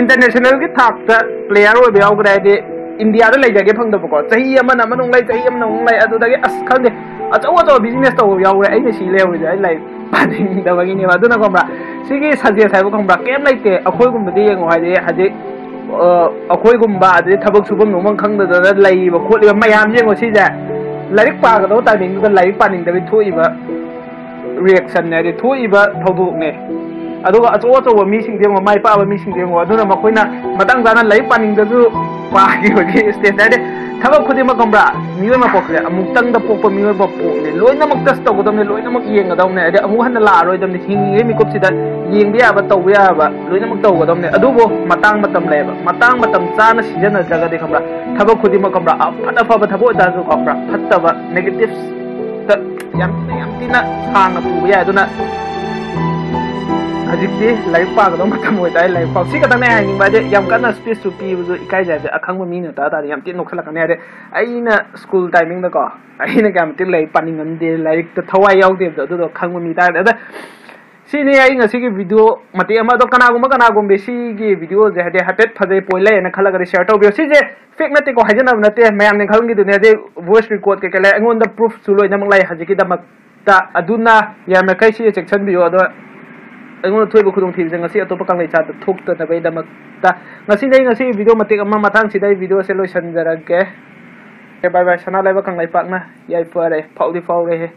ꯏꯟꯇꯔꯅꯦꯁꯅꯦꯜꯒꯤ ꯊꯥꯛꯇ ꯄ꯭ꯂꯦꯌꯔ ꯑꯣꯏꯕ ꯌꯥꯎꯈ꯭ꯔꯦ꯫ ꯍꯥꯏꯗꯤ ꯏꯟꯗꯤꯌꯥꯗ ꯂꯩꯖꯒꯦ ꯐꯪꯗꯕꯀꯣ, ꯆꯍꯤ ꯑꯃꯅ ꯑꯃꯅ ꯑꯃꯨꯛ ꯂꯩ, ꯆꯍꯤ ꯑꯃꯅ ꯑꯃꯨꯛ ꯂꯩ, ꯑꯗꯨꯗꯒꯤ ꯑꯁ ꯈꯪꯗꯦ, ꯑꯆꯧ ꯑꯆꯧꯕ ꯕꯤꯖꯤꯅꯦꯁ ꯇꯧꯕ ꯌꯥꯎꯈ꯭ꯔꯦ꯫ ꯑꯩꯅ ꯁꯤ ꯂꯩꯍꯧꯔꯤꯁꯦ ꯑꯩ ꯂꯥꯏꯔꯤꯛ ꯄꯥꯅꯤꯡꯗꯕꯒꯤꯅꯦꯕ꯫ ꯑꯗꯨꯅ ꯈꯪꯕ꯭ꯔꯥ, ꯁꯤꯒꯤ ꯁꯖꯦꯁ ꯍꯥꯏꯕ ꯈꯪꯕ꯭ꯔꯥ, ꯀꯩꯝ ꯂꯩꯇꯦ꯫ ꯑꯩꯈꯣꯏꯒꯨꯝꯕꯗꯤ ꯌꯦꯡꯉꯣ, ꯍꯥꯏꯗꯤ ꯍꯧꯖꯤꯛ ꯑ, ꯑꯩꯈꯣꯏꯒꯨꯝꯕ ꯑꯗꯩ ꯊꯕꯛ ꯁꯨꯐꯝ ꯅꯣꯝꯐꯝ ꯈꯪꯗꯗꯅ ꯂꯩꯔꯤꯕ ꯈꯣꯠꯂꯤꯕ ꯃꯌꯥꯝꯁꯦ ꯌꯦꯡꯉꯣ꯫ ꯁꯤꯁꯦ ꯂꯥꯏꯔꯤꯛ ꯄꯥꯒꯗꯧꯕ ꯇꯥꯏꯃꯤꯡꯗꯨꯗ ꯂꯥꯏꯔꯤꯛ ꯄꯥꯅꯤꯡꯗꯕꯒꯤ ꯊꯣꯛꯏꯕ ꯔꯤꯌꯦꯛꯁꯟꯅꯦ, ꯍꯥꯏꯗꯤ ꯊꯣꯛꯏꯕ ꯊꯧꯗꯣꯛꯅꯦ꯫ ꯑꯗꯨꯒ ꯑꯆꯧ ꯑꯆꯧꯕ ꯃꯤꯁꯤꯡꯗꯤ ꯌꯦꯡꯉꯣ, ꯃꯥꯏ ꯄꯥꯛꯑꯕ ꯃꯤꯁꯤꯡꯗꯤ ꯌꯦꯡꯉꯣ, ꯑꯗꯨꯅ ꯃꯈꯣꯏꯅ ꯃꯇꯥꯡ ꯆꯥꯅ ꯂꯥꯏꯔꯤꯛ ꯄꯥꯅꯤꯡꯗꯁꯨ ꯄꯥꯈꯤꯕꯒꯤ ꯁ꯭ꯇꯦꯖ ꯍꯥꯏꯗꯤ ꯊꯕꯛ ꯈꯨꯗꯤꯡꯃꯛ ꯈꯪꯕ꯭ꯔꯥ, ꯃꯤꯑꯣꯏ ꯃꯄꯣꯛꯁꯦ ꯑꯃꯨꯛꯇꯪꯗ ꯄꯣꯛꯄ ꯃꯤꯑꯣꯏ ꯃꯄꯣꯛꯅꯦ꯫ ꯂꯣꯏꯅꯃꯛ ꯇꯁ ꯇꯧꯒꯗꯕꯅꯦ, ꯂꯣꯏꯅꯃꯛ ꯌꯦꯡꯒꯗꯕꯅꯦ, ꯍꯥꯏꯗꯤ ꯑꯃꯨꯛ ꯍꯟꯅ ꯂꯥꯛꯑꯔꯣꯏꯗꯕꯅꯦ꯫ ꯍꯤꯡꯉꯤꯉꯩ ꯃꯤꯀꯨꯞꯁꯤꯗ ꯌꯦꯡꯕ ꯌꯥꯕ, ꯇꯧꯕ ꯌꯥꯕ ꯂꯣꯏꯅꯃꯛ ꯇꯧꯒꯗꯕꯅꯦ꯫ ꯑꯗꯨꯕꯨ ꯃꯇꯥꯡ ꯃꯇꯝ ꯂꯩꯌꯦꯕ꯫ ꯃꯇꯥꯡ ꯃꯇꯝ ꯆꯥꯅ ꯁꯤꯖꯤꯟꯅꯗ꯭ꯔꯒꯗꯤ ꯈꯪꯕ꯭ꯔꯥ, ꯊꯕꯛ ꯈꯨꯗꯤꯡꯃꯛ ꯈꯪꯕ꯭ꯔꯥ, ꯑꯐꯠ ꯑꯐꯕ ꯊꯕꯛ ꯑꯣꯏꯇꯥꯔꯁꯨ ꯈꯪꯕ꯭ꯔꯥ, ꯐꯠꯇꯕ ꯅꯦꯒꯦꯇꯤꯞꯁꯇ ꯌꯥꯝ ꯊꯤꯅ, ꯌꯥꯝ ꯊꯤꯅ ꯁꯥꯡꯅ ꯄꯨꯕ ꯌꯥꯏ꯫ ꯑꯗꯨꯅ ꯍꯧꯖꯤꯛꯇꯤ ꯂꯥꯏꯔꯤꯛ ꯄꯥꯒꯗꯧꯕ ꯃꯇꯝ ꯑꯣꯏꯇꯥꯔꯦ, ꯂꯥꯏꯔꯤꯛ ꯄꯥꯎ꯫ ꯁꯤ ꯈꯛꯇꯪꯅꯦ ꯍꯥꯏꯅꯤꯡꯕ꯫ ꯍꯥꯏꯗꯤ ꯌꯥꯝ ꯀꯟꯅ ꯁ꯭ꯄꯤꯁꯁꯨ ꯄꯤꯕꯁꯨ ꯏꯀꯥꯏꯖꯩ꯫ ꯍꯥꯏꯗꯤ ꯑꯈꯪꯕ ꯃꯤꯅ ꯇꯥ ꯇꯥꯔꯗꯤ ꯌꯥꯝ ꯊꯤꯅ ꯅꯣꯛꯁꯜꯂꯛꯀꯅꯤ꯫ ꯍꯥꯏꯗꯤ ꯑꯩꯅ ꯁ꯭ꯀꯨꯜ ꯇꯥꯏꯃꯤꯡꯗꯀꯣ, ꯑꯩꯅ ꯀꯌꯥꯝ ꯊꯤꯅ ꯂꯥꯏꯔꯤꯛ ꯄꯥꯅꯤꯡꯉꯝꯗꯦ, ꯂꯥꯏꯔꯤꯛꯇ ꯊꯋꯥꯏ ꯌꯥꯎꯗꯦꯕꯗꯣ, ꯑꯗꯨꯗꯣ ꯈꯪꯕ ꯃꯤ ꯇꯥꯔꯗꯤ꯫ ꯑꯗ ꯁꯤꯅꯤ ꯑꯩ ꯉꯁꯤꯒꯤ ꯚꯤꯗꯤꯑꯣ ꯃꯇꯦꯛ ꯑꯃ꯫ ꯑꯗꯣ ꯀꯅꯥꯒꯨꯝꯕ ꯀꯅꯥꯒꯨꯝꯕ ꯁꯤꯒꯤ ꯚꯤꯗꯤꯑꯣꯁꯦ ꯍꯥꯏꯗꯤ ꯍꯥꯏꯐꯦꯠ ꯐꯖꯩ, ꯄꯣꯏꯟ ꯂꯩꯌꯦꯅ ꯈꯜꯂꯒꯗꯤ ꯁꯤꯌꯔ ꯇꯧꯕꯤꯌꯣ꯫ ꯁꯤꯁꯦ ꯐꯦꯛ ꯅꯠꯇꯦꯀꯣ, ꯍꯥꯏꯖꯅꯕ ꯅꯠꯇꯦ, ꯃꯌꯥꯝꯅ ꯈꯪꯈꯤꯗꯨꯅꯦ꯫ ꯑꯗꯩ ꯚꯣꯏꯁ ꯔꯦꯀꯣꯔꯗ ꯀꯩꯀꯩ ꯂꯩ, ꯑꯩꯉꯣꯟꯗ ꯄ꯭ꯔꯨꯐꯁꯨ ꯂꯣꯏꯅꯃꯛ ꯂꯩ ꯍꯧꯖꯤꯛꯀꯤꯗꯃꯛꯇ꯫ ꯑꯗꯨꯅ ꯌꯥꯔꯤꯃꯈꯩ ꯁꯤꯁꯦ ꯆꯦꯛꯁꯤꯟꯕꯤꯌꯣ꯫ ꯑꯗꯣ ꯑꯩꯉꯣꯟꯗ ꯊꯣꯛꯏꯕ ꯈꯨꯗꯣꯡꯊꯤꯕꯁꯦ ꯉꯁꯤ ꯑꯇꯣꯞꯄ ꯀꯪꯂꯩꯆꯥꯗ ꯊꯣꯛꯇꯅꯕꯒꯤꯗꯃꯛꯇ ꯉꯁꯤꯗꯤ ꯑꯩ ꯉꯁꯤ ꯚꯤꯗꯤꯑꯣ ꯃꯇꯦꯛ ꯑꯃ ꯃꯇꯥꯡꯁꯤꯗ ꯑꯩ ꯚꯤꯗꯤꯑꯣꯁꯦ ꯂꯣꯏꯁꯤꯟꯖꯔꯒꯦ꯫ ꯑꯣꯀꯦ, ꯕꯥꯏ ꯕꯥꯏ꯫ ꯁꯅꯥ ꯂꯩꯕꯥꯛ ꯀꯪꯂꯩꯄꯥꯛꯅ ꯌꯥꯏꯐꯔꯦ, ꯐꯥꯎꯗꯤ ꯐꯥꯎꯔꯦꯍꯦ꯫